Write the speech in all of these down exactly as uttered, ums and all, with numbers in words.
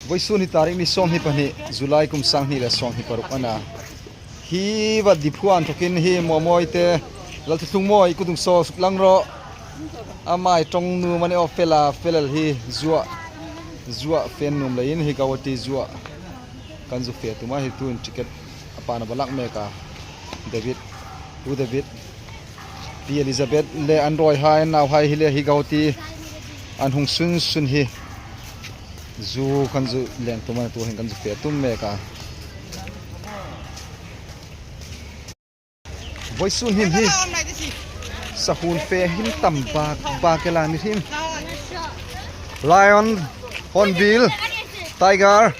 Vawisun hi tarik ni sawmhni pahni, July kum sanghni le sawmhni paruk a na. Hi va diphuan thokin hi Mawmawi te, Lalthutlung Mawi, kutung saw suk lang ro. Amai tong nu mani o fela, felal hi zuwa, zuwa fen num leiin hi Guwahati zuwa. Kan zu fe tuma hi tuin ticket a pana ba lak mek a. David, u David. Pi Elizabeth le an ruoi hai, an nau hai hi le hi Guwahati an hung sun sun hi. Zu kan zu leng tum a, tu hin kan zu fe tum mek a. Vawisun hin hi sahun fe hin tam bak bak el a ni hin. Lion, hornbill, tiger,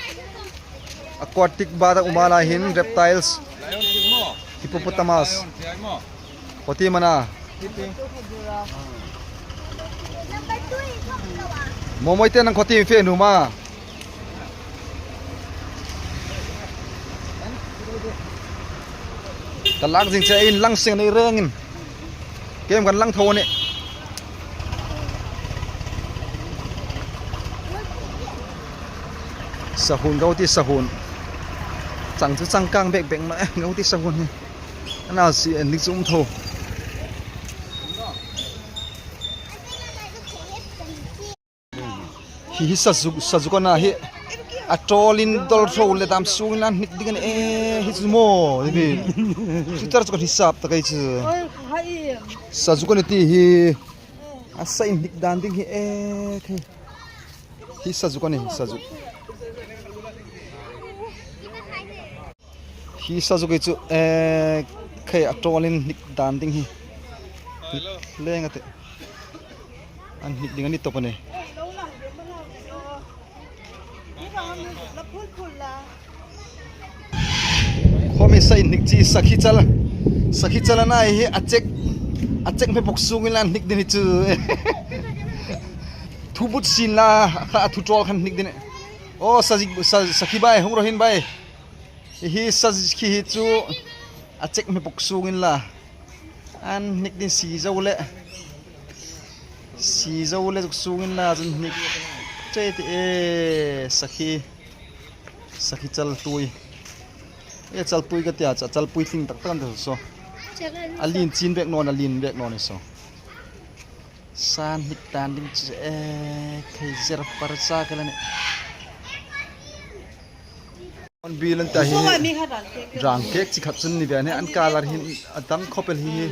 aquatic bird a um a, lai hin reptiles, hippopotamus. Khawtiem a na. Mawmawi te, nang khawtiem fe nuom a. Ka lak zing che in lang seng nei rengin. Kem kan lang tho ni. Sahun, Guwahati sahun. Chang chu changkang bek bek naw, eh, Guwahati sahun hi. Ana si en nik chu um tho. Hi hi sazuk, sazuk a na hi. A tawlin dol tho le dam sungin an hnik ding a ni e, hi chu maw, hi bi. Chutar chu ka hrisap tak ei chu. Sazuk a ni ti hi. A sa inhnik dan ding hi e, khi. Hi sazuk a ni, hi sazuk. Hi sazuk hi chu, eh, khi a tawlin hnik dan ding hi. Hnik leng a tih. An hnik ding a ni tawp a ni. Khawm hi sa inhnik chi, sakhi chal. Sakhi chal a na hi a chek. A chek hme bawk sungin la an hnik ding hi chu. Thu but sin la, kha a thu tawl khan hnik ding. O, sa, sa, sakhi bai, hung ro hin bai. Hi sakhi hi chu a chek hme bawk sungin la an hnik ding si zo le. Si zo le zuk sungin la chun hnik che ti e, sakhi. Sakhi chal tui. E, chal tui ka tia, cha, chal tui tling tak tak an ta so. A lien chin bek naw ni, a lien bek naw ni so. Sa inhnik dan ding chu e, khi zer par sa ka la ni. Hornbill an ta hi. Rangkek chi khat chun ni ve ni, an colour hin a dang khawp el hi hi.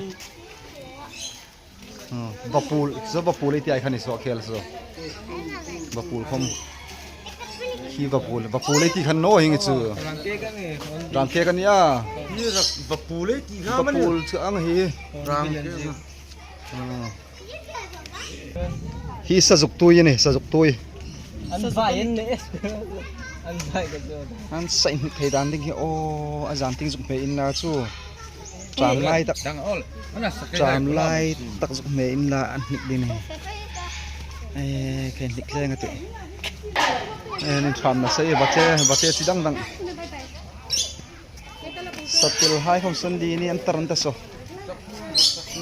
Hmm, vapul, so vapul ei ti ai khan ni so khel so. Vapul khawm. Hi vapul, vapul ei ti khan naw hi nge chu. Rangkek a ni a. Hi ra-, vapul ei ti kha mani. Vapul chu ang hi. Rangkek. Hmm. Hi sazuk tui a ni, sazuk tui. An vai an ne. An vai ka chu. An sa inhnik thei dan ding hi, aw, a zan ting zuk hme inla chu. Tram lai tak. Tram lai tak zuk hme inla an hnik ding hi. Eh, khi hnik leng a tih. Eh, nin tram na sa e, vate, vate chi dang dang. Satil hai khawm sawn li ni an tar an ta so.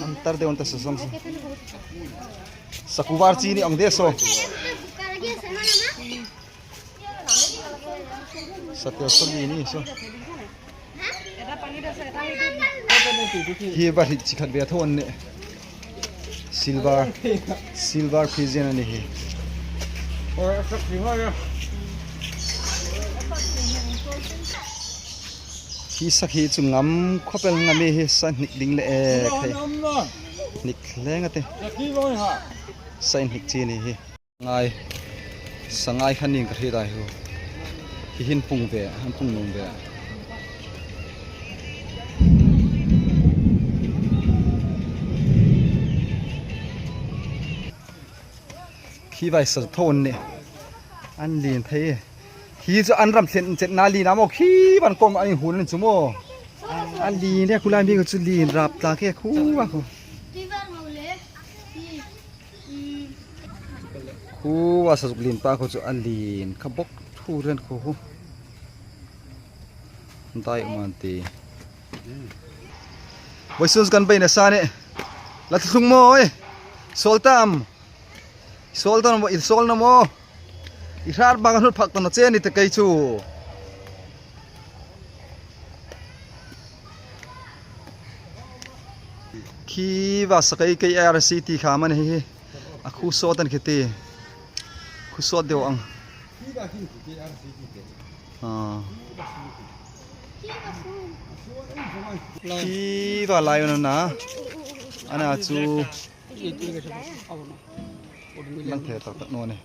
An tar deu an ta so song. Sakuvar chi ni ang de so. Satil sawn li ni so. Hi va hrik chi khat ve tho an ni. Silver, silver pigeon a ni hi. Hi sakhi chu ngam khawp el, ngam e hi, sa hnik ding le e khai. Hnik leng a tih. Sa inhnik chi ni hi. Ngai. Sa ngai khan ning ka hriet a hi. Hi hin pung ve, han pung nung ve. Khi vai sa tho an ni. An lien thei. Hi chu an ram thlen chetna lien a maw, khi ban kawm an inhun an chu maw. An lien le khu lai mi chu lien rap ta ke khu a khu. Khu a sazuk lien pa khu chu a lien kha bawk thu ren khu khu. Dai um an ti. Vawisun kan bei na sa ni. Lalthutlung Mawi. Sawl tam. Sawl tam, i sawl na maw. I hrat bak an hut phak ta naw che ni te kei chu. Khi va sakai kei R C T kha man hi hi. A khu sawt an khi ti. Khu sawt deu ang. Ah. Khi va lai na na. Ana chu. Lang the tak tak naw ni.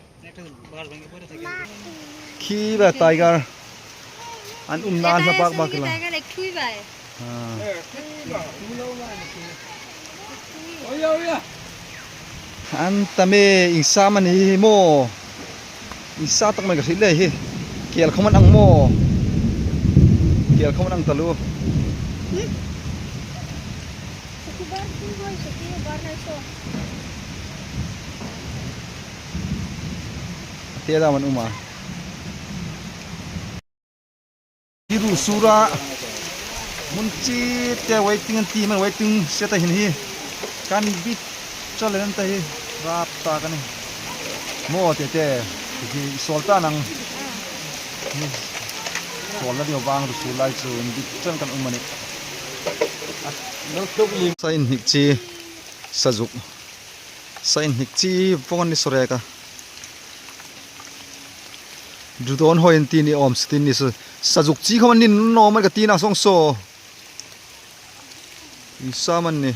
Khi va tiger. An um na an hla bak bak la. Tiger lek thui vai. Ah. An tam e, insa am a ni hi maw. Insa tak mai ka hriet le hi. Kel khawm an ang maw. Kel khawm an ang taluo. Te da man um a. Hi ruo sura. Hmun chi te waiting an ti man, waiting shed-a hin hi. Kan bit chal an ta hi. Rap ta kan ni. Maw te te. Hi sawl ta nang. Hi sawl la deu vang ruo sur lai chu bit chal kan um a nih. Sa inhnik chi. Sa zuk. Sa inhnik chi vawng an ni saw rek a. Dudawn hawi an ti ni awm si tin ni sa, sa zuk chi khawm an ni naw am ka ti na sawng saw. Insa am a ni.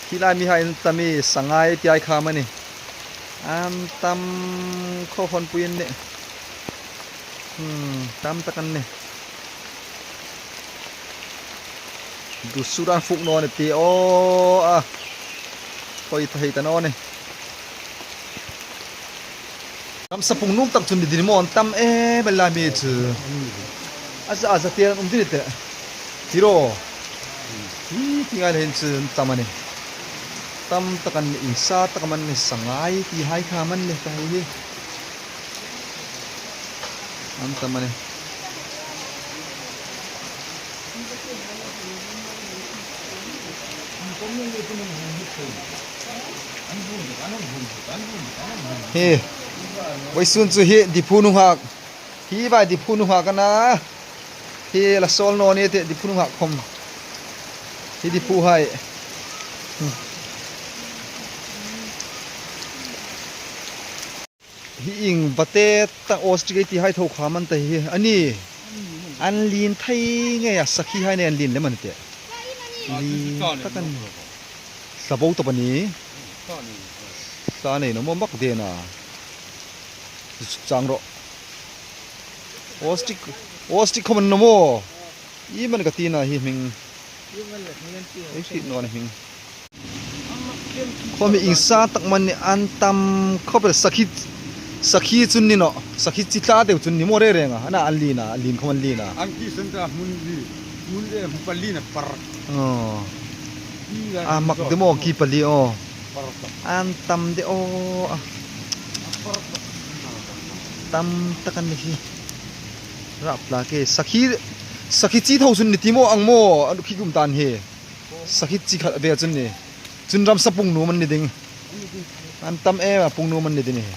Hi lai mihai an tam e, sangai ti hai kha am a ni. An tam khawp hon pui an nih. Hmm, tam tak an nih. Ruo sura an fuk naw ni ti aw a. Hoi ta hei ta naw ni. Ramsa pung nuom tak chun ni ding maw, an tam em a la mi chu. A za, a za te an um ding te. Tiro. Hi ti ngai le hin chu an tam a nih. Tam tak an ni, insa tak am a ni, sangai ti hai kha am a ni ta hi. An tam a nih. Hi. Vawisun chu hi Diphu nunghak. Hi vai Diphu nunghak a na. Hi la sawl naw ni te Diphu nunghak khawm. Hi Diphu hai. Hi ieng vate ta ostrich ei ti hai tho kha am an ta hi a ni. An lien thei ngei a, sakhi hai nei an lien lem an ti. Lien tak an. Hla bo ta pha ni. Hla nei naw maw mak de na. Chang ro. Ostrich, ostrich khawm an naw maw. I man ka ti na hi hming. Ei hriet naw ni hming. Khawm hi insa tak am a ni, an tam khawp el, sakhi, sakhi chun ni naw, sakhi chi tla deu chun ni maw re renga, ana an lien a, an lien khawm an lien a. An ki san ta hmun li, hmun le hmun pali na par. Oh. Ki la a mak de maw, ki pali aw. Par ta. An tam de aw a. Par ta. Tam tak an ni hi. Rap la ke, sakhi, sakhi chi tho chun ni ti maw ang maw, an khi kum tan hi. Sakhi chi khat ve chun ni. Chun ramsa pung nuom an ni ding. An tam em a, pung nuom an ni ding hi.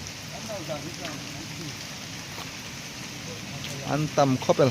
An tam khawp el.